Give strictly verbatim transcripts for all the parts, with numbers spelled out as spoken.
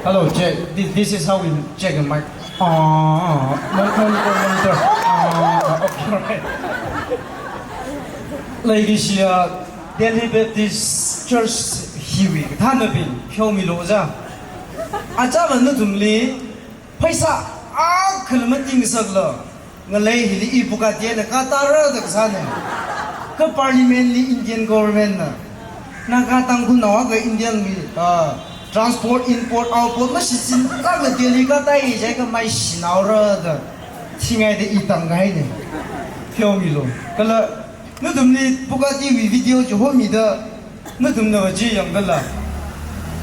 Hello, check. This, this is how we check a mic. Ah, monitor, monitor, monitor. Ah, okay, alright. Ladies, uh, Delhi Baptist Church hiwui kathānabing, pheomilu ja. Achāva nathumli, pheisā akhala mating sakla, ngalei hili i Bugatti eina katāra da kasāna. Kha Parliament li Indian government na, Naga Tangkhulnao akha Indian li, ah, transport, import, outport mashichinlākla Delhi katāi jiakha maishinaora da thingaida i tangkahaina. Pheomilu. Kala nathumli Bugatti wui video chi homida, nathumna va chi yangdala,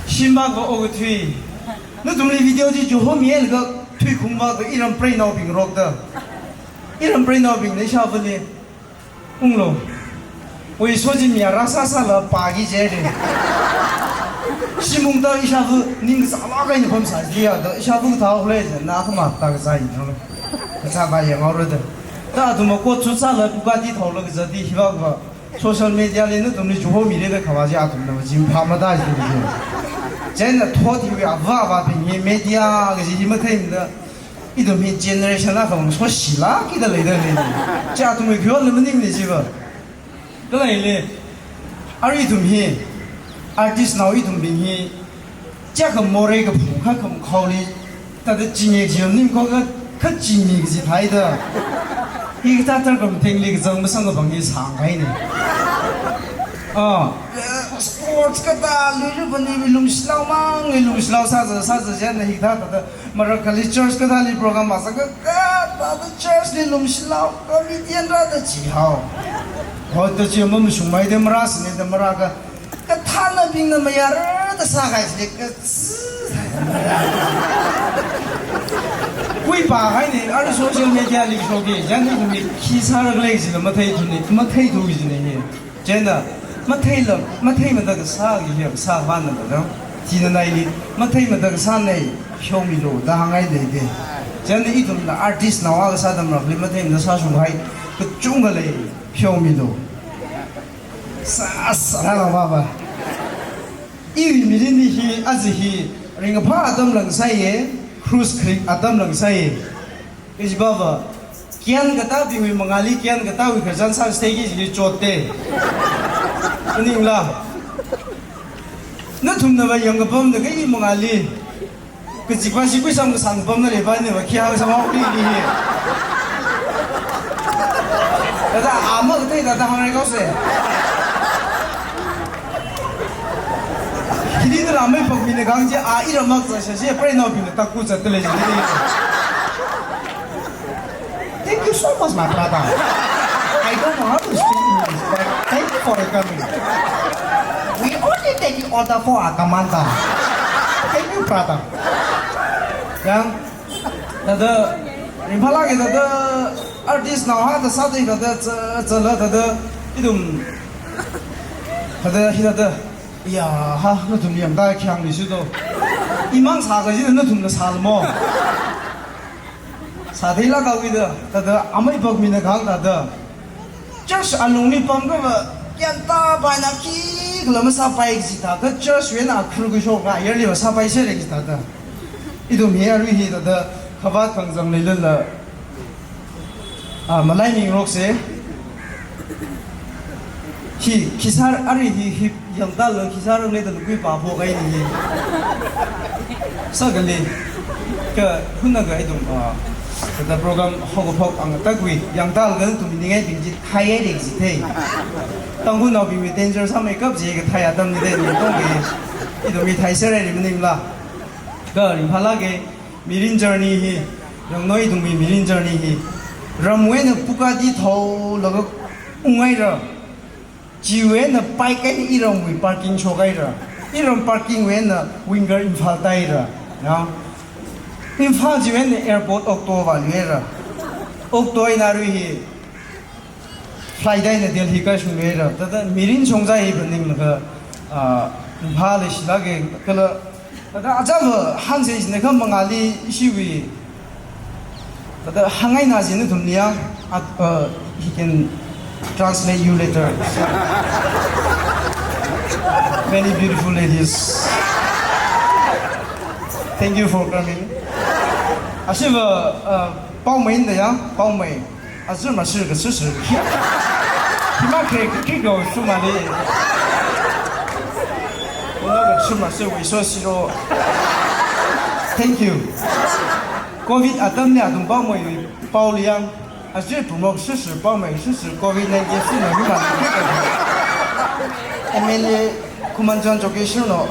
shim makva okathui. Nathumli video chi chi homilaga thuikhum makva iram preinaobing rokta, iram preinaobingna ishāvali, unglu, oi, so chi mi ara sāsāla pāki jire. Shim ungda ishāva ning kasālāk eina pamsā jiya da, ishāva kathā hole je, na khamā ta kazā ithang. Kazā va yanghaora da. Ta athum coat suit sāla Bugatti thaolaga zati hiva va. Social media li nathumli chi homire da khavā chi athumna va chi phāmada ji ji. Chieina thot hiwui avāvabing hi media kaji hi matheimada, ithum hi generation akha soshilākida leida lei. Chi athumwui khayonna maningmana jiva. Kala hili, arui ithum hi, artist nao ithumbing hi, chiakha morei kaphung kha khamkhaoli, thāda chingye jiyam nim ko kha, kha chingye kaji thaida. Hikathā tharkhamathengli kazang masang kabang hi sāngkahaina. Ah, sports kathāli, ribani mi lungshilao mang, mi lungshilao sāza, sāza jana hikathā thāda, marakhali church kathāli program masākha, kathāda church li lungshilao, comedian rāda chihao. Hoi, ta chi mamashungmei da marāsāna da marākha, kathānabingna mayarda sākahai chi ka, kuipāhaina, arui social media li shoki, jani kumi khi sāra khalei jila matheithuna, matheithu jina hi. Chieina, matheila, matheimada kasā hi, kasā vāna da, thina naili, matheimada kasāna, pheomilu da hāngngai da de. Chieina ithumna artist nao akha sā atam rāli matheimada sāshunghai kachungkha lei, pheomilu. Sā, sā, la, la, ba, ba. Iwui mirinli hi, aja hi, ringkaphā atam lāngsāya, cruise krik atam lāngsāya. Kajiva va, kyan katābingwui mangāli kyan katāwui khararchan sāsei kaji hi chotta. Maningla. Nathumna va yangkapamda kha i mangāli. Kazipva shi kuisam kasang pamna leiva ni va khi hāngsang haoli ni hi. Thāda ama kathei thāda hāngrei kaose. Hili thāla amei pakmina kahāng chi a iram akha sāsāsi preinaobingna taku zatda lei jini. Thank you so much, my brother. I don't know how to speak English, but thank you for coming. We only take you order for our commander. Thank you, brother. Yang, thāda, ringphālāka thāda, artist nao hāda sāda thāda, za-, zala thāda, ithum, thāda, hi thāda, ya, ha, nathum yangda khyang ni sudo. Imang sākaji nathumna sālamo. Sātheilāka wui da, thāda, amei pakmina kahāng thāda. Church alungli pamkha va, kyan tāpaina khikhala masāpai kaji thāda, church wui eina akhur khuishok ra, ayarli va sāpaiserra kaji thāda. Ithum hi arui hi thāda, khavāt khangazang leilala, ah, malaimingarokse. Hi, khisār, arui hi, hi, yangtāla khisār ang leida lukui pāpho kahaina hi. Sākali, kha hunakha ithum, ah, thāda program haokaphok ang takwui, yangtālaga nathum ningai bing chi thaihaira kaji thei. Tangkhulnaobingwui danger sāmeikap chi kathei atamna da ni tongki, ithum mi thaiserra maningla. Kha ringphālāka, mirin journey hi, yangnao ithumwui mirin journey hi. Ramwui eina Bugatti thaolaga unghaira. Chiwui eina bike eina iramwui parking shokhaira. Iram parking wui eina winger Imphal tāhaira. Ya. Imphal chiwui eina airport auto vāluihaira. Auto eina arui hi flight eina Delhi kashungluihaira. Thāda mirin shongza hi phaninglaga, ah, Imphal leishilāka kala Thāda achāva hāngsei jina kha mangāli ishiwui. Thāda hāngngaina jina nathumli ya, at, uh, he can translate you later. Many beautiful ladies. Thank you for coming. Ashiva, uh, Paomei da ya, Paomei. Azur masir ka sir sir. Hima ke ke ke go shumali. Una ka shuma sir we so siro. Thank you. Covid atam ni atum Paomei pao liang. Azir pumok sir sir Paomei sir sir Covid nineteen sir na hima. M L A Kumanjan joki sir no.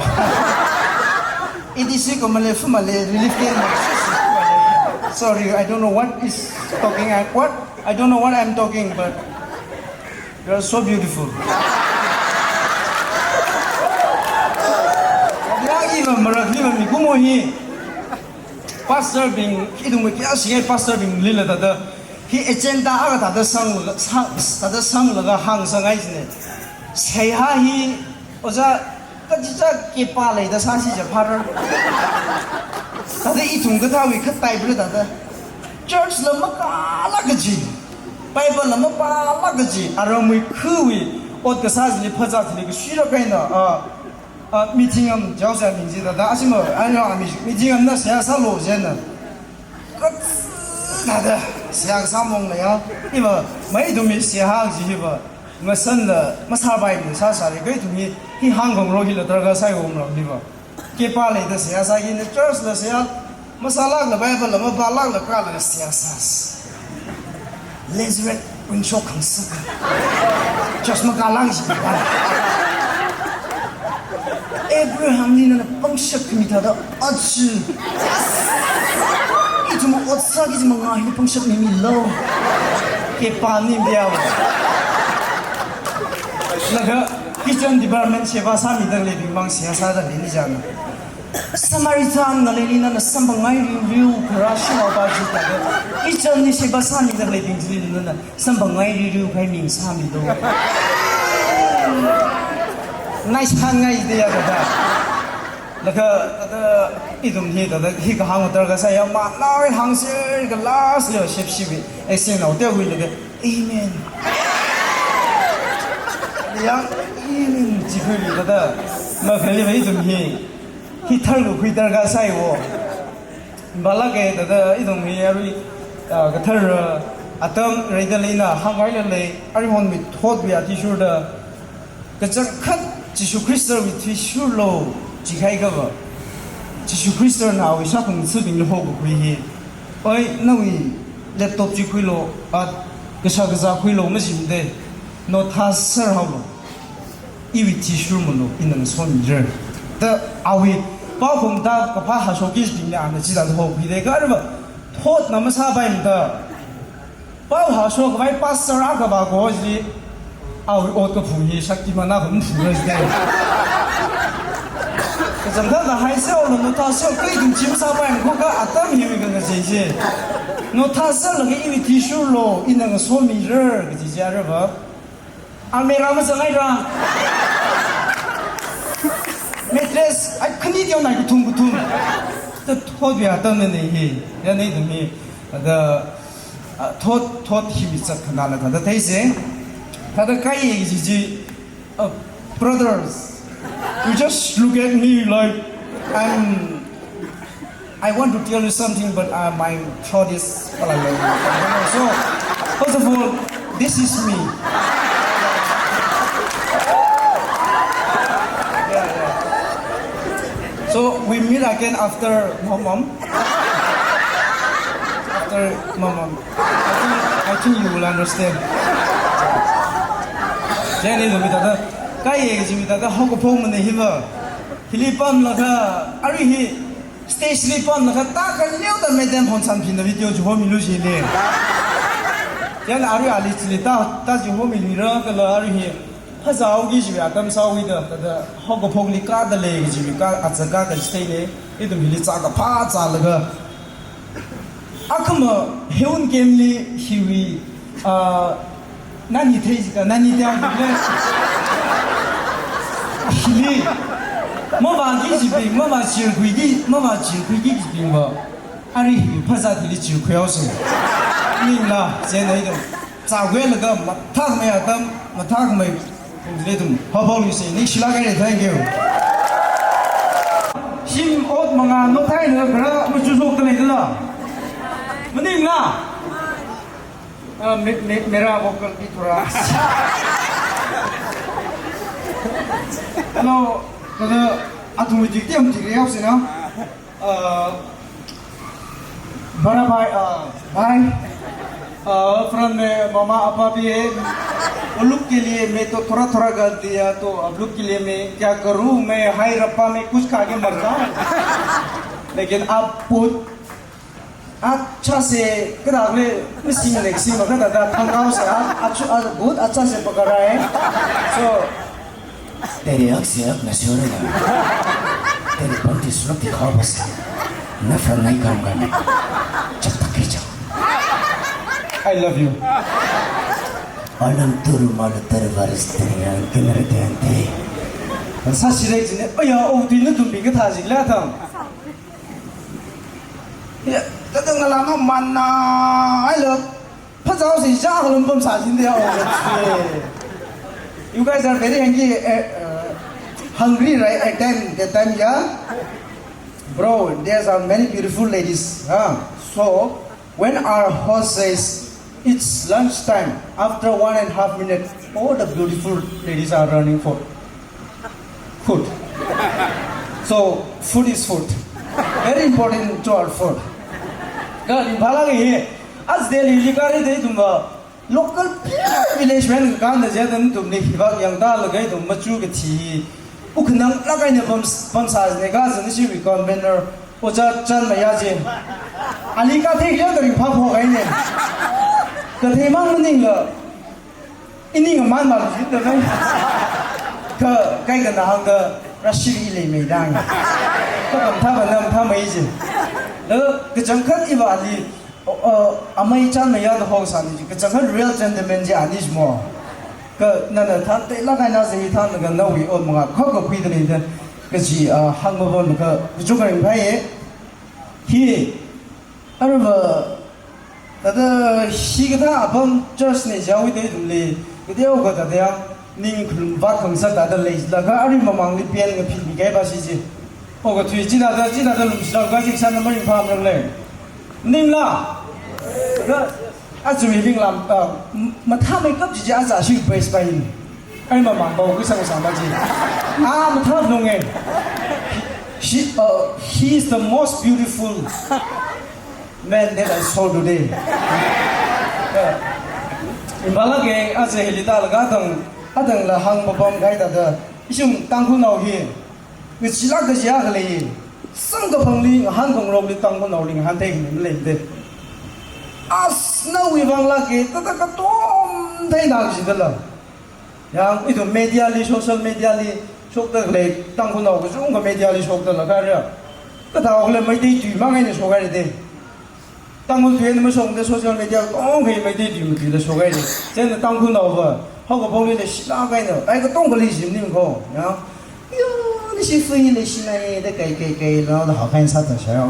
A D C ko male fu male relief camp. Sorry, I don't know what is talking. I, what? I don't know what I'm talking, but you are so beautiful. Ya iva marak iva mikumo hi. Pastor bing, idung me kya singai pastor bing lila tata. Hi agenda aga tata sang, sa-, tata sang laga hāng sangai sine. Seihā hi Oja, kachicha kepa leida sāsi ja phara. Tata ithum kathāwui khatai bra tata. Church la makālāk kaji. Bible la mapālāk kaji. Aramwui khuiwui ot kasā chili phazā chili kashuira kaina. Ah, ah, meeting am jaosa ming ji tata. Asima, ano ami meeting am na seihā sālo jena. Kut tata, seihā kasā mong leiya. Iva, mai ithumwui seihā ji hiva. Masanla, masāpaimana sāsāri, kha ithum hi, hi hāngkhangarok hila darkar sāi omra hiva. Kepa leida seihā sāki na church la seihā, masālākla Bible la mapālākla kālaga seihā sāsa. Lazarus ringshok khangasaka. Church makālāk jiva. Abraham li nana pangshap khami thāda aja. Ithum ot sāki ji manga hi pangshap mimilo. Kepa ni biao. Laga kitchen department sheba sāmida leibing mang seihā sāda leini jana. Samaritan ngaleili nana samphang ngairiu riu kharā shinaopa ji tata. Kitchen li sheba sāmida leibing jili nana samphang ngairiu riu khai ming sāmilo. Nai sāngai de ya tata. Laga tata ithum hi tata hi kahāng darkar sāya ma nai hāngsi ka last yo shepshibi. Ese nao te hui laga. Amen. Yang amen ji khuibi tata. Makhali ithum hi. Hi tharkakhui darkar sāi wo. Balake tata ithum hi arui, ah, kathar, ah, atam reida leina hānghaila lei, aruihon mithotwui athishurda. Kachangkhat Jishu Khristawui thishurlo, jikhai kava. Jishu Khristana awui shākhuingsabingli hokakhui hi. Oi, nawui laptop chi khuilo, ah, kashā kazā khuilo, majimde. Nothā sār haolo. Iwui thishur malu, ina ngasomira. Da awui, paokhong da kaphā hāshokki jibingli ana chida hokhuide, kha arva, thotna masāpaimada. Pao hāshok khavai pastor akhava ko ji, awui ot kaphung hi, shakti mana kaphung phung jide. Kachangkhat da haise olo nothā sār, kha ithum chi masāpaimada kha atam hiwui kangachei ji. Nothā sālaga iwui thishurlo, ina ngasomira, kaji ji arva. Almirah mazangaira. Mattress, ai khani diao nai kathum kathum. Ta thot bia ta na nei hi. Ya nei dum hi. Ada, ah, thot, thot hi mi sak khana la ta da thei se. Ta da kai ye ji ji. Uh, brothers, you just look at me like I'm I want to tell you something, but, uh, my throat is, so, first of all, this is me. Yeah, yeah. So, we meet again after Mamam. After Mamam. I think, I think you will understand. Chieina ithum hi tata, kai ye ji mi tata, haokaphok mana hiva. Hili pamlaga, arui hi, stage li pamlaga, ta kaleoda madam Hongsanphina video chi homilu jile. Chieina arui ali chili ta, ta chi homilira kala arui hi, phazāhaoki jiwui atam sāhaoda, tata, haokaphokli kāda lei jiwui ka, aja ka ka stage li, ithum hili chākaphā chālaga, akhama heun kemli hiwui, ah, nani thei jika, nani thei jika. Hili, mavāki jibing, mavā chirkhuiki, mavā chirkhuiki jibingva. Arui hi phazā thili chirkhuihaosa. Ningla, chieina ithum. Chākhuilaga mathākmei atam, mathākmei. Ithum, haophokluise, ningshilāk haira, thank you. Shim ot manga nothai Khara machuk shokda leidala. Maningla. Ah, me, me, mera vocal bhi thora. Hello, kada athum jik tiam jik riau sina. Ah, bada bhai, ah, bhai. Ah, front mein mama apa bhi hai. Wo log ke liye main to thoda thoda galti hai, to aap log ke liye main kya karun, main hai rappa main kuch kha ke mar jaun. Lekin aap bahut अच्छा से, kadaklei, missing leh sing, kada da thangkao se, ah, achu, ah, bahut अच्छा से पकड़ रहा है। So, तेरे अक से अक नशोर है। तेरी बनती सूरत दिखाओ बस। नफरत नहीं करूंगा मैं। जब तक खींचो। I love you. Alam turu malu turu varis terian kinere tente. Sa sirek jine, oya, o, di na tumbi ka tha jik la tham. Ya, kada ngalama mana, I love. Phazao si ja halum pam sa jin de, oh, that's great. You guys are very hungry, uh, uh, hungry, right? At time, that time, yeah? Bro, there are many beautiful ladies, huh? So, when our host says, "It's lunch time," after one and a half minute, all the beautiful ladies are running for food. So, food is food. Very important to our food. Ka, Imphal-a hi, as Delhi li kari de tumba, local pure village man ka na je dan tumli hibak yang da lagai tum machu ka thi. Uknang lagai ne pam, pam sa ne ka zan shi wi convener. Oja chan ma ya je. Ali ka thei le ka ri pha pho gai ne. Ka thei mang maning la. Ini nga man mal jin da nang. Ka, kai ka na hang ka, rashiri le mei dang. Ka kam tha ba nam tha mai je. Le, kachangkhat iva ali, o, o, amai chan mai ya da hong sa ni je. Kachangkhat real gentleman je ani je mo. Ka, nana than te la kai na se hi than ka na wi on ma nga. Ka ka pui da ni da. Kaji, ah, hang ma bon ka, ka ju ka ring phai ye. Hi, arva, Thāda hikathā apam church ne jihaoda ithumli, kateokha thāda yang, ning khulum vākhangasak thāda leilaga arui mamangli pen ngaphitmi kahai pa shi chi. Okathui chithāda, chithāda lumshilāk kaji kasāna maringphāmrang lei. Maningla? Thāda, aja hi ringlam, ah, m-, mathāmeikap chi chi aja shi praise pa hin. Ai mamang pao kasang sāma chi. Ah, mathālung e. She, uh, he is the most beautiful man that I saw today. Yeah. Imphal-a ke, aja hili tālaga athang, athangla hāngpapam kahai thāda, ithum Tangkhulnao hi, ngachilāk kajiakha lei, samkaphangli ngahān khangarokli Tangkhulnaoli ngahān theikhangai maleimade. As nawui vangla ke, thāda katom theida kajidala. Yang ithum media li, social media li shokda lei, Tangkhulnao kachungkha media li shokda lākhaira. Kathāhao khala Meitei tui mang eina shokhaira de. Tangkhul tui eina mashokmade social media katonga hi Meitei tui matuila shokhaira. Chieina Tangkhulnaova, haokaphokli leishilāk eina, ai katongali shim ning ko, ya. Yo, ni shi fui leishimei, da kai kai kai, la, da hao kain sa ta sha, ya.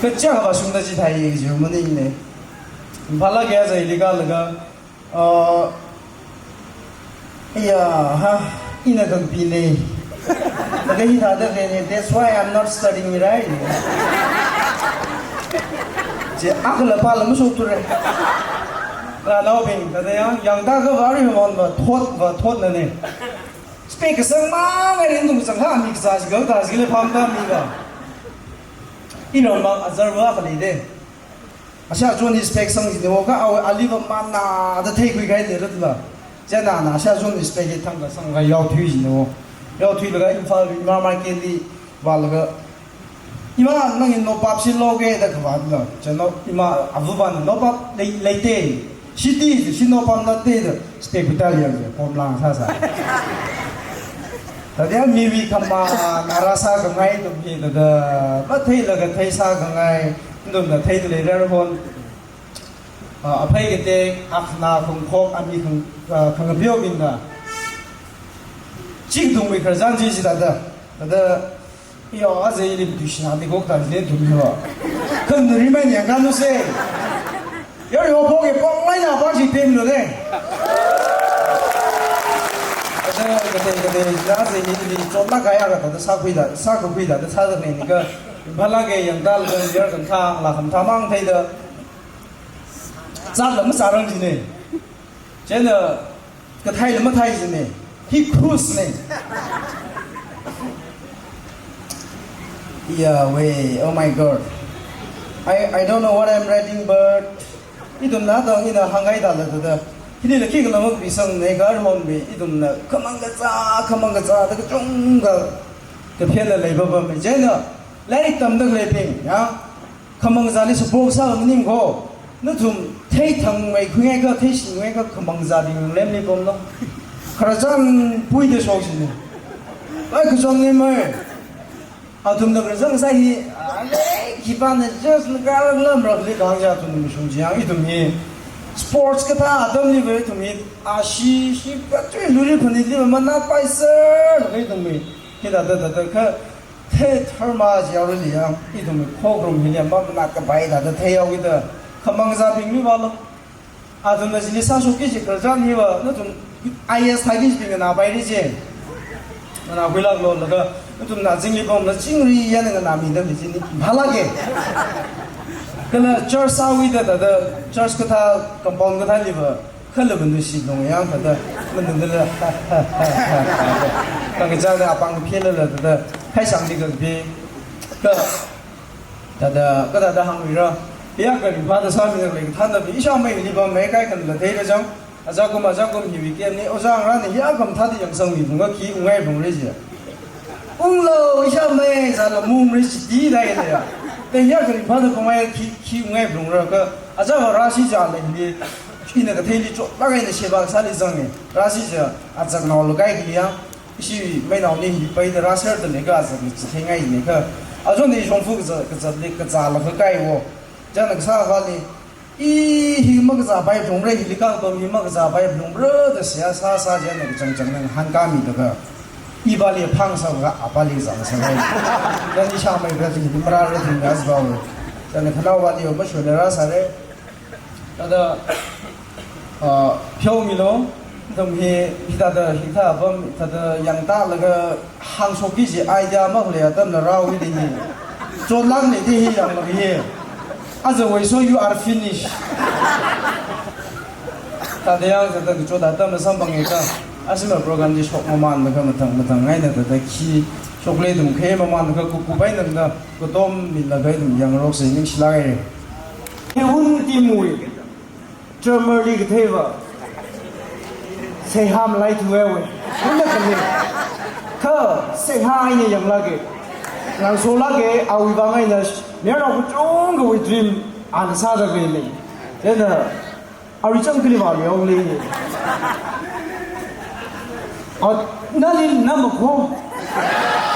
Kachiakha vāshungda chithai, ji maning ne. Imphal-a ke aja hili kālaga, Uh, ya, ha, ina kangpi ne. Thāda hithāda kane, that's why I'm not studying, right? Chi, akhala pāla mashokthura. Ranaobing, thāda yang, yangda kha vari mon va, thot va, thotna ne. Spec kasang mang eina ringdung kasang ha, mi kasā chi, gao kasā chi, le pham da mi ga. Ina mang azar va khalei de. Asha John hi spec sang jine wo ka, awui ali va manada theikhui kahai de rat la. Chieina ana Asha John hi spec hi thangkha sangkha yaothui jine wo. Yaothuilaga Imphal ima market li vālaga, "Ima, nang hi nopap si loge," da kavā la. Chieina ima avavana nopap lei, leite. Shi ti, shi nopam nate da. Spec khuitāli yang je, pom lang sāsā. Thāda miwui khamāna rāsākhangai ithum hi thāda, matheilaga theisākhangai, ithumna theida leira hon. Ah, aphei katek, akhana khangphok, ami khang, ah, khangapeobingna. Chikathumwui khararchan chi chithāda, thāda, yo, aja ili matuishina de kok ta jine ithum hi va. Khangarimei ni yang kanu se. Yari ho phoke pong mai na pang chi pemlu de. Katei katei, na se ni ni chotla kaya kathāda sākhuida, sākhuida, da sāda ni ni ka, bhala ke yang dal kan yer kan thang, la kham thamang theida. Zat la masārang jine. Chieina, kathei la mathei jine. Hi cruise ne. Yeah, way. Oh my God. I, I don't know what I'm writing, but ithumna dang ina hāngngaida la da da. Hili la khikhala makpisang ne, garhon bi ithumna khamang kazā, khamang kazā da kachungkha kaphela lei ba ba me. Chieina, lairik tamda leibing, ya. Khamang kazāli support sā maning ko. Nathum theithangmeikhuingaikha, theishingmeikhuingaikha khamang kazābing lemli pamlo. Khararchān puida shok jine. Ai, kachang ni mai. Athumna khararchān sā hi, ale, khipāna just na karak lam rak li kahāng ja athumna mashung jiang ithum hi. Sports kathā atamli va ithum hi, ashi, shi, katui luri phanitli va manat pai sir, laga ithum hi. Hithāda, da, da, kha, the tharma jiao li yang, ithum hi khokharum hili, mamanat kapai da, da, theihaokida, khamang kazābingli vālo. Athumna chili sāshokki kaji khararchān hiva, nathum I A S thāki kajibing nganāpaira ji. Nganākhuilāklo laga, nathumna chingri pamla chingri eina nganāmida mi chini. Bhala ke. Kala church sāwuida da da, church kathā, compound kathāli va, khala mandu shi nong yang da da, mandu da la, kang kachāda apāng phela la da da, khaisangli kapi, ka, da da, kathāda hāngmira, ya ka ringphāda sāmida lei kathāna bi, ishāmeili pam mei kaikhana la theira jang, ajakum, ajakum hi weekend ni, ojā ngarāna ya kam thāda yangsangmi phungkha khi ungngai phungre ji. Unglo, ishāmei, zala mumri chiti da ya ya. Te ya ka ringphāda pamei khi, khi ungngai phungra ka, ajava rāshi ja lei ni, ina katheili chotlāk eina sheba sāli zange, rāshi ja, azaknao la kaikhali ya. Ishi meinao ni hi paida rāser da lei ka, azak ni chitheingai ni ka. Ajo ni shongfa kazā, kazā li, kazā la ka kai wo. Jana kasā vali, i hi makazāpai phungra, hili kapam hi makazāpai phungra da seihā sā sā jana kachangchang na ngahānkāmida ka. Ipāli phang sā ka, apāli zang sā ka. Jana ishāmei ka jing hi marāra thing ka sāva. Jana khanaowali mashunra sāre. Thāda, ah, pheomilo, ithum hi, hithāda, hithā apam, thāda yangtālaga hāngshokki kaji idea makhalei atamna rāhaowa di hi. Chotlāk ni di hi yanglaga hi. As a way, so you are finished. Thāda yang, thāda kachot atamna samphanga ka. Ashi ma program chi shok mamānlaga mathang, mathang eina thāda khi shokle ithum khi mamānlaga ku, kupai nangda, katom milaga ithum yangrokse, ningshilāke. He un timui. Drummer li katheiva. Seihā malai thuwe we. Hunda kani. Kha, seihā eina yanglāke. Ngasoklāke, awui vang eina, mayarnao kachungkhawui dream, ana sāda khalei ni. Then, uh, awui chang kali vali ong lei ni. Oh, nali nama ko.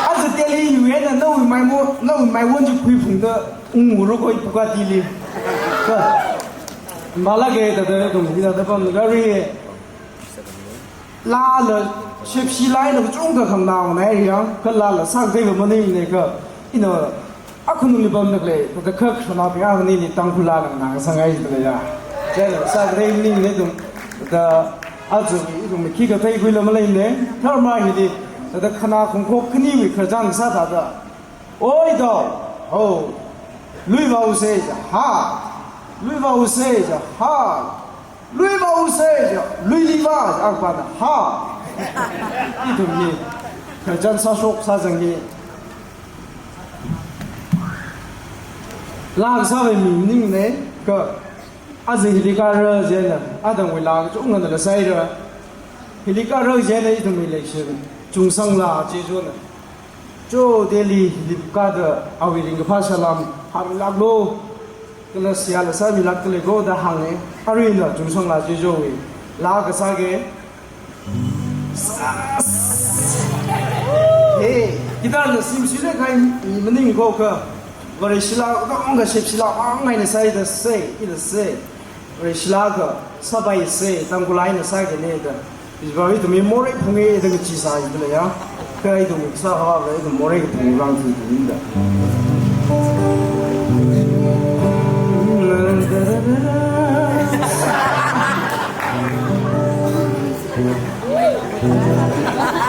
Aja teli yuena, nawui mai mo, nawui mai won ji phui phungda. Unguru koi puka tili. Ka. Malage da da dum hina da pam gari. Laa la shepshi lai na chungkha khangnao nai yang, ka laa la sākatei va maning ne ka. Ina akhunung li pamda khalei, da ka khana pi ang ni ni Tangkhul laa nang nang sangai da ya. Jana sākatei maning ne dum. Da aja mi dum khikha theikhuila malei ne. Tharma hili, da khana khongkhok khaniwui khararchān sāthāda. Oi dao, ho. Lui vāuse ja, ha. Lui vāuse ja, ha. Lui vāuse ja, luili vā, ang pana, ha. Ithum hi, khararchān sāshok sāzang hi. Laa kasāwui maning ne, ka. Aja hili kāra jina, atangwui laa kachungkhana la sāira. Hili kāra jina ithumwui leishin, chungsang laa chi jona. Cho Delhi hili kāda awui ringkaphā salam, hānglāklo, kala seihā la sāmilākta lei ko da hānge, aruina chungsang laa chi jowui. Laa kasā ke, Hey, guitar na simsui le khai mi maning ko ka. Vareshi laa, kong ka shepshi laa, ang ngai na sai da se, i da se. Vareshi laa ka, sāpai se, Tangkhul eina sāki ne da. Iba ithum hi morei phunge da kachi sāi da ya. Ka ithum sāhao va, ithum morei kaphung rang thu thu da.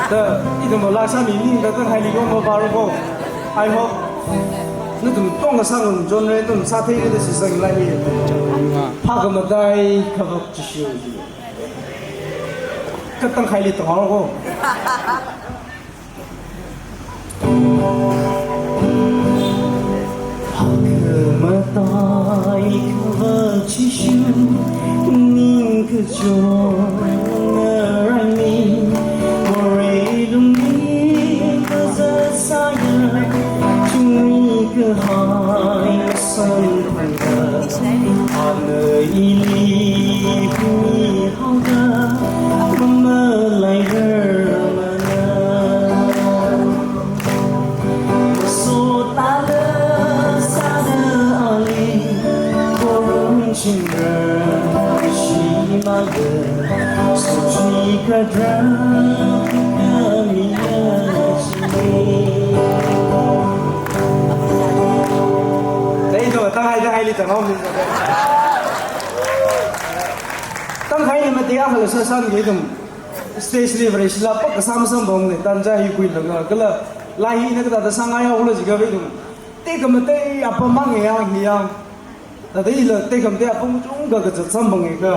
Da, ithum laa sāmi ningda Tangkhaili yong mavāra ko. I hope nathum tongkasang un genre nathum sātheira da shitsanglaga. Phākamatai khavāt Jishu. Kha Tangkhaili tanghaora ko. Phākamatai khavāt Jishu, ningkachot ngarānmi, morei lungli kazat sāya, chungri kahai masanphangda, ana ili mihaoda, mamalairar mana. Masotala sāda ali, khorumchingra shimāda, sochikatra kamiya chili. Dai to, Tanghai, Tanghaili tanghaomi. Tanghaili mati akhala sāsānga ithum. Stage li Vareshila pak kasam samphang ne, tanja hi khuilaga, kala laa hina kathāda sāngaihaokhala jiakha ithum. Tekhamatei apam mang ya, hi ya. Thāda ila tekhamatei apam chungkha kazat samphanga ka.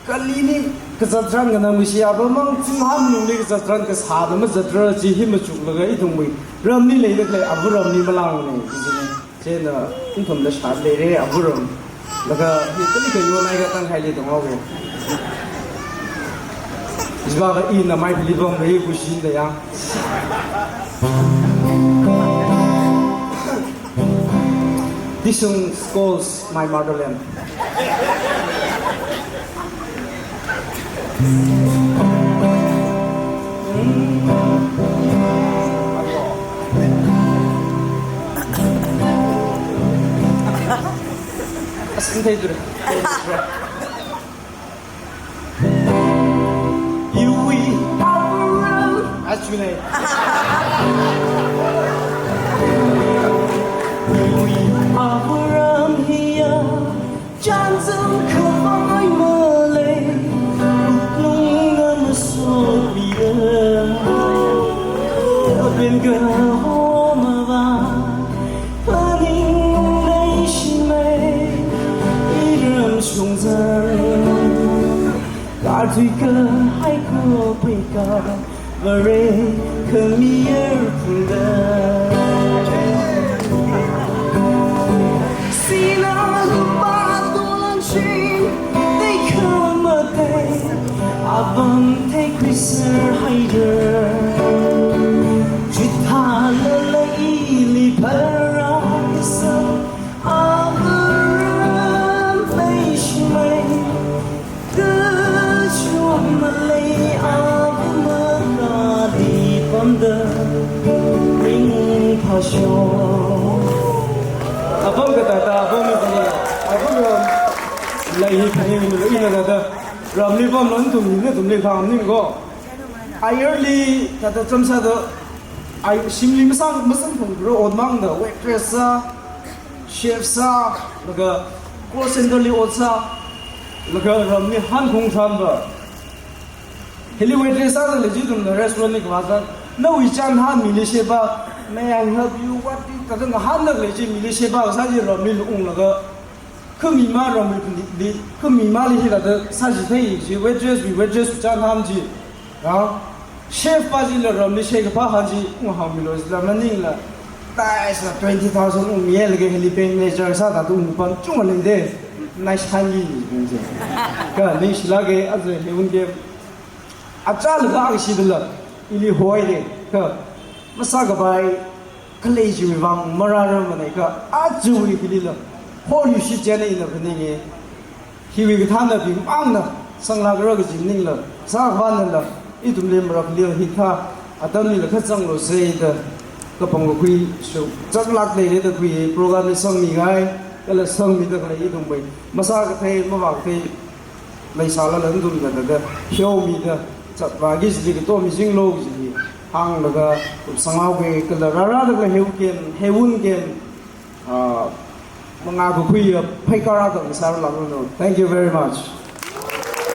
Kali ni kazat tharan kanamshi apamang chinghamlungli kazat tharan kasāda mazatra chi hi machuklaga ithumwui ramli leida khalei Āva̱ ramli malāngna, chi ne. Chieina, ithumla shāleira, Āva̱ ram. Laga, hi kali kayo nai ka Tangkhaili tanghaowa. Jiva ka ina mai pili bang rei kushi da ya. This song calls my motherland. Asin thei ture. Iwui Āva̱ ram. Achune. Iwui Āva̱ ram hiya. Chānjam khavai malei, wuklung ngamasotmiya. Aben kahomava, phaning leishimei, iram shungzan. Karthui kahai ko peika, Vare khami erphungda. Sina lupa dolan chin, tekhamatei apam tekhuiser haida. Chithalalei ili pharāsang, Āva̱ ram leishimei. Kachungkha malei Āva̱ makadi pamda ringphāsho. Apam kathāda, apam kathāda, apam ram lei hi phaningmilo ina thāda. Ramli pamlo nathum, nathumli khangning ko. Ayarli thāda chamsāda, ai shimli masang, masang phungro otmangda, waitress sā, chef sā, laga call center li ot sā, laga ramli hankhong tharanva. Hili waitress sāda leiji ithumna restaurant li kavā sā, nawui chānhan mili sheba, may I help you, what do you, thāda ngahānda leiji mili sheba, sāji ramli unglaga, khami ma ramli, li, khami mali hila thāda sāji thei ji, waitress wui, waitress wui chānhan ji. Ya, chef pa chila ramli shei kaphā hān chi, ung hāngmilo chila maningla. Taisla twenty thousand ungmiya laga hili paying manager sāda ungpam chungda leida. Nai shangi ni chi. Kha ningshilaga aja hi ungda. Achālaga akashidala. Ili hoida. Kha masākapai khalei chiwui vang marāra manei kha, ajawui hilila, holuishi chieina ina phaninga. Hiwui kathānabing mangna, sanglākra kaji maningla, sākhavānala, ithumli maraklila hithā atamlila kha zanglu sāda, kapang kakhui shu, zanglāk leida khui, program li sangmingai, kala sangmida khalei ithumwui masākathei, mavākathei, leisālala ithumna thāda, pheomida, zatvāki chili kato mizinglo kaji hi hānglaga, upsanghaoki, kala rārada kala heiuken, heiunken, ah, mangā kakhuiya, pheikar akha ngasāralāklu. Thank you very much.